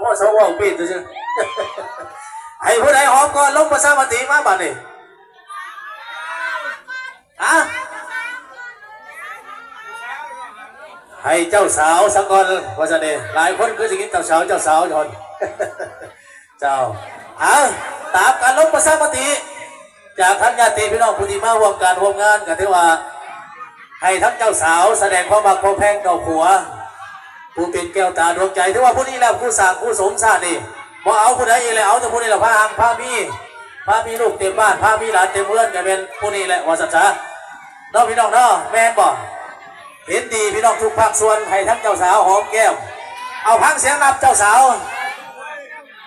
ພໍສວເວົ້າເປັນຊື່ໆ ໃຫ້ຜູ້ໃດຫອມກ່ອນ ລົງປະຊາມະຕິມາບາດນີ້. ຮະ? ໃຫ້ເຈົ້າສາວສາກ່ອນວ່າຊັ້ນເດ. ຫຼາຍຄົນຄືຊິກິນເຈົ້າສາວ ເຈົ້າສາວກ່ອນ. ເຈົ້າ ເອົາ ຕາມການລົງປະຊາມະຕິຈາກທັງຍາດຕິພີ່ນ້ອງຜູ້ທີ່ມາຮ່ວມການຮ່ວມງານ ກໍຖືວ່າໃຫ້ທັງເຈົ້າສາວສະແດງຄວາມຮັກຄວາມແພງຕໍ່ຜົວ ຜູ້ເປັນແກ້ວຕາດວງໃຈ. ຖືວ່າຜູ້ນີ້ແຫຼະ ຜູ້ສ້າງຜູ້ສົມຊາດນີ້ ບໍ່ເອົາຜູ້ໃດອີກແລ້ວ ເອົາແຕ່ຜູ້ນີ້ແຫຼະ ພາຮັ່ງພາມີ ພາມີລູກເຕັມບ້ານ ພາມີຫຼານເຕັມເຮືອນ ກໍແມ່ນຜູ້ນີ້ແຫຼະ ວ່າຊັ້ນຊະເນາະ ພີ່ນ້ອງເນາະ. ແມ່ນບໍ່? ເຫັນດີພີ່ນ້ອງທຸກພາກສ່ວນ ໃຫ້ທັງເຈົ້າສາວຫອມແກ້ມ. ເອົາ ຟັງສຽງນັບເຈົ້າສາວ.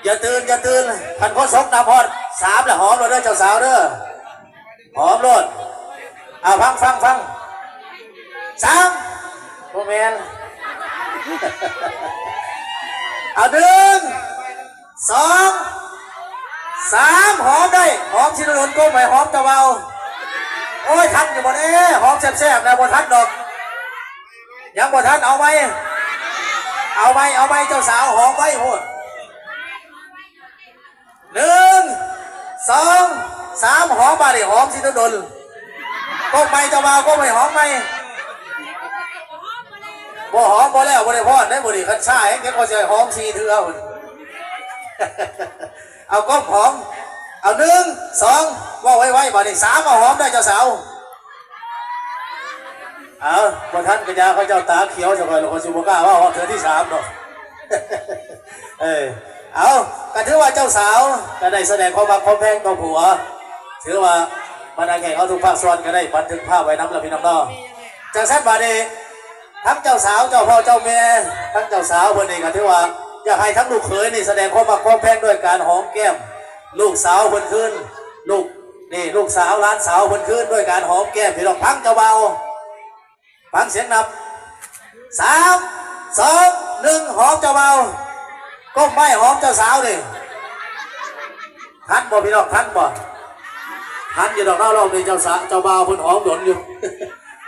ຢ່າຕື່ນ ຢ່າຕື່ນ ຄັນຄົນສົກນັບຮອດສາມແລ້ວ ຫອມໂລດເດີເຈົ້າສາວເດີ ຫອມໂລດ. ເອົາ ຟັງ ຟັງ ຟັງ ສາມ ບໍ່ແມ່ນ ເອົາ ໜຶ່ງ ສອງ ສາມ ຫອມໄດ້ ຫອມຊິດົນໆ ກົ້ມໄວ້ຫອມເຈົ້າເບົາ. ໂອ້ຍ ທັນຢູ່ບໍ່ເດ້ ຫອມແຊບໆ ແລ້ວບໍ່ທັນດອກ ຍັງບໍ່ທັນ ເອົາໃໝ່ ເອົາໃໝ່ ເອົາໃໝ່ ເຈົ້າສາວຫອມໄວໂພດ. ໜຶ່ງ ສອງ ສາມ ຫອມບາດນີ້ ຫອມຊິດົນໆ ກົ້ມໃໝ່ ເຈົ້າບ່າວ ກົ້ມໃໝ່ ຫອມໃໝ່. ບໍ່ຫອມບໍ່ແລ້ວ ບໍ່ໄດ້ພອນເດ້ມື້ນີ້ ຄັນຊ້າແຮງ ເຈັບກໍຊິໃຫ້ຫອມສີ່ເທື່ອພຸ້ນ. ເອົາ ກົ້ມຫອມ ເອົາ ໜຶ່ງ ສອງ ເວົ້າໄວໆ ບາດນີ້ ສາມ ເອົາ ຫອມໄດ້ເຈົ້າສາວ. ເອົາ ບໍ່ທັນກະຢ່າ ເຂົາເຈົ້າຕາຂຽວຊະກ່ອນ ແລ້ວຂ້ອຍຊິບໍ່ກ້າເວົ້າຮອດເທື່ອທີສາມດອກ. ເອີ ເອົາ ກະຖືວ່າເຈົ້າສາວກະໄດ້ສະແດງຄວາມຮັກຄວາມແພງຕໍ່ຜົວ ຖືວ່າບັນດາແຂກເຮົາທຸກພາກສ່ວນກະໄດ້ບັນທຶກພາບໄວ້ນຳລະພີ່ນ້ອງເນາະ. ຈັ່ງຊັ້ນບາດນີ້ ທັງເຈົ້າສາວ ເຈົ້າພໍ່ເຈົ້າແມ່ ທັງເຈົ້າສາວເພິ່ນນີ້ກະຖືວ່າຢາກໃຫ້ທັງລູກເຂີຍນີ້ສະແດງຄວາມຮັກຄວາມແພງດ້ວຍການຫອມແກ້ມລູກສາວເພິ່ນຄືນ ລູກ ນີ້ລູກສາວຫຼານສາວເພິ່ນຄືນດ້ວຍການຫອມແກ້ມ ພີ່ນ້ອງ. ຟັງເຈົ້າບ່າວ ຟັງສຽງນັບ ສາມ ສອງ ໜຶ່ງ ຫອມເຈົ້າບ່າວ ກົ້ມໄໝ່ຫອມເຈົ້າສາວນີ້. ທັນບໍ່ພີ່ນ້ອງ ທັນບໍ່? ທັນຢູ່ດອກເນາະ ລອບນີ້ເຈົ້າສາ ເຈົ້າບ່າວເພິ່ນຫອມດົນຢູ່.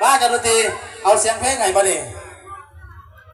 ມາ ນັກດົນຕີ ເອົາສຽງເພງໃຫ້ບາດນີ້.